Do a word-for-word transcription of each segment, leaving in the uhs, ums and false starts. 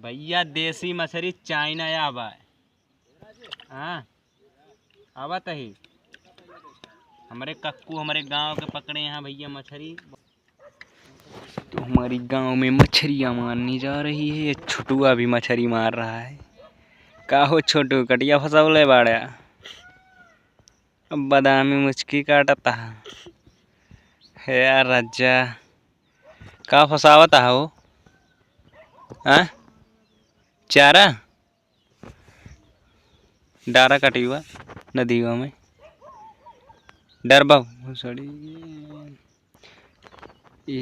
भइया, देसी मछरी चाइना आवा है। हाँ, आवत ही। हमरे कक्कू हमरे गाँव के पकड़े हैं भइया मछरी। तो हमारी गाँव में मछरियाँ मारने जा रही है। ये छोटुआ भी मछरी मार रहा है। का हो छोटू, कटिया फँसवले बाड़ा? अब बादामी मुचकी काटत है। हे यार राजा, का फँसावत है हो? हाँ? चारा? डारा कटियुआ नदिया में। डरबा भोसड़ी।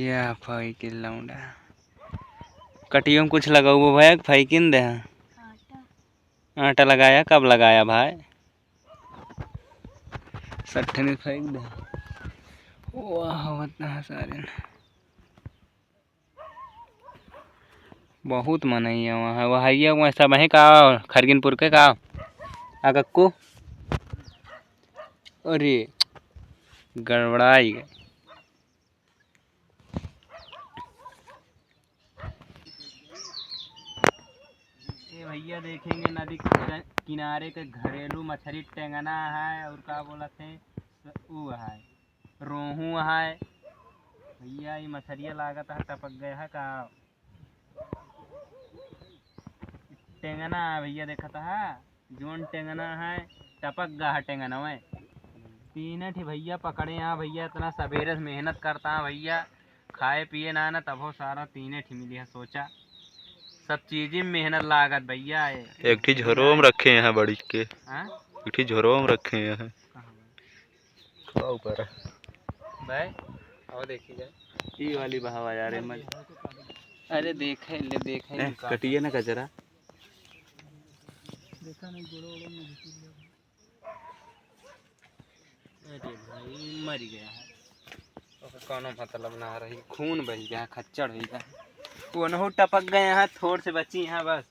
या फाइकिन लौंडा। कटियो में कुछ लगउबो भइया, फाइकिन दे। आटा। आटा लगाया, कब लगाया भाई? सट्ठे में फेंक दे। वाह, होत ना सारे। बहुत मनई है वहाँ, वहाँ ये वहाँ सब है का, खरगिनपुर के का, आ कक्कू? अरे, गड़बड़ाई गए। ये भइया देखेंगे नदी किन-, किनारे के घरेलू मछरी टेंगना है और का बोलत हैं, स-, ऊ है, रोहू है। भइया, ये मछरिया लागत है टपक गया है का? टेंगना है भइया, देखत है, जोन टेंगना है, टपक गा है टेंगना में। तीने ठी भइया पकड़े हैं भइया, इतना सबेरे से मेहनत करता है भइया, खाए पिए ना, ना, तबो सारा तीने ठी मिली है। सोचा, सब चीज में मेहनत लागत भइया। एक ठी झोरो में रखे हैं बड़ी के। हाँ? एक ठी झोरो में रखे हैं। कहाँ? का ऊपर है? भाई, आओ देखी जाए। ई वाली बहावा यार, ए मत। अरे देखे, ले देखे ए, इनका। कटिए ना कचरा। देखा नहीं, गोड़ो वोड़ो में घुस गया। अरे भाई, मर गया है। ओकर कौनो मतलब ना रही, खून बह गया, खच्चड़ हो गया। वो नहु टपक गए हैं, थोड़ से बची हैं बस।